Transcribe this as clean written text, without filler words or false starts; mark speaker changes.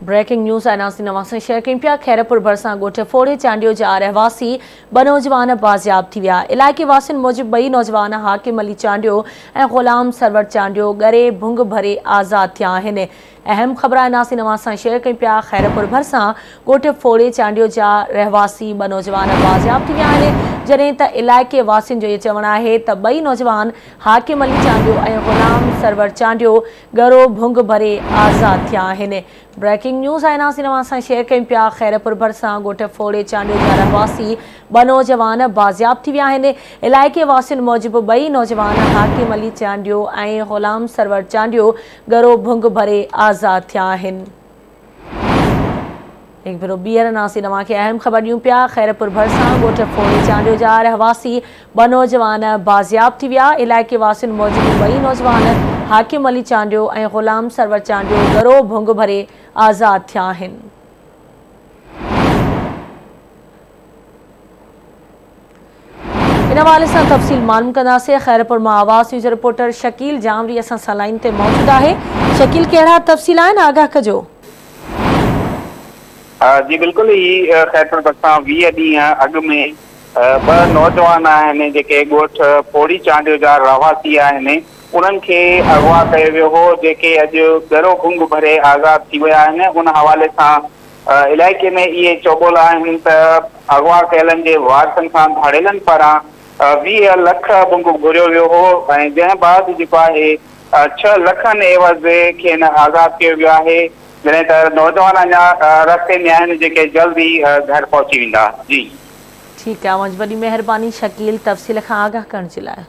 Speaker 1: Breaking news آء ناظرين اوهان سان شيئر ڪيون پيا خيرپور ڀرسان ڳوٺ ڦوڙي چانڊيو جا رهواسي ٻه نوجوان بازياب ٿي ويا علائقي واسين موجب ٻئي نوجوان حاڪم علي چانڊيو ۽ غلام سرور چانڊيو ڳري ڀنگ ڀري آزاد ٿيا آهن اهم خبر آء ناظرين اوهان سان شيئر ڪيون پيا خيرپور ڀرسان ڳوٺ ڦوڙي چانڊيو جا رهواسي ٻه نوجوان بازياب ٿي ويا آهن جڏهن ته علائقي واسين جو اهو چوڻ آهي ته ٻئي نوجوان حاڪم علي چانڊيو ۽ غلام سرور چانڊيو ڳرو ڀنگ ڀري آزاد ٿيا آهن. بريڪنگ نيوز آء ناظرين اوهان سان شيئر ڪيون پيا خيرپور ڀرسان ڳوٺ ڦوڙي چانڊيو جا رهواسي ٻه نوجوان بازياب ٿي ويا آهن علائقي واسين موجب ٻئي نوجوان حاڪم علي چانڊيو ۽ غلام سرور چانڊيو ڳرو ڀنگ ڀري آزاد ٿيا آهن. هڪ ڀيرو ٻيهر ناظرين اوهان کي اهم خبر ڏيون پيا خيرپور ڀرسان ڳوٺ ڦوڙي چانڊيو جا رهواسي ٻه نوجوان بازياب ٿي ويا علائقي واسين موجب ٻئي نوجوان حاڪم علي چانڊيو ۽ غلام سرور چانڊيو ڳرو ڀنگ ڀري آزاد ٿيا آهن. ان حوالي سان تفصيل معلوم ڪنداسين خيرپور مان آواز نيوز رپورٽر شڪيل جانوري اسان سان لائين تي موجود آهي شڪيل ڪهڙا تفصيل آهن آگاهه ڪجو.
Speaker 2: جي بلڪل هي خيرپور ڀرسان 20 ڏينهن اڳ ۾ ٻه نوجوان آهن جيڪي ڳوٺ پوڙي چانڊيو جا رهواسي آهن انهن کي اغوا ڪيو ويو هو جيڪي اڄ ڳرو ڀنگ ڀري آزاد ٿي ويا آهن ان حوالي سان علائقي ۾ اهي چوٻول آهن ته اغوا ڪيلن جي وارثن کان ڌاڙيلن پاران 20 لک ڀنگ گهريو ويو هو ۽ جنهن بعد جيڪو آهي ڇهه لکن عيوض کين آزاد ڪيو ويو آهي جڏهن ته نوجوان اڃا رستي ۾ آهن جيڪي جلد ئي گهر پهچي ويندا جي.
Speaker 1: ٺيڪ آهي اوهان جي وڏي مهرباني شڪيل تفصيل کان آگاهه ڪرڻ جي لاء.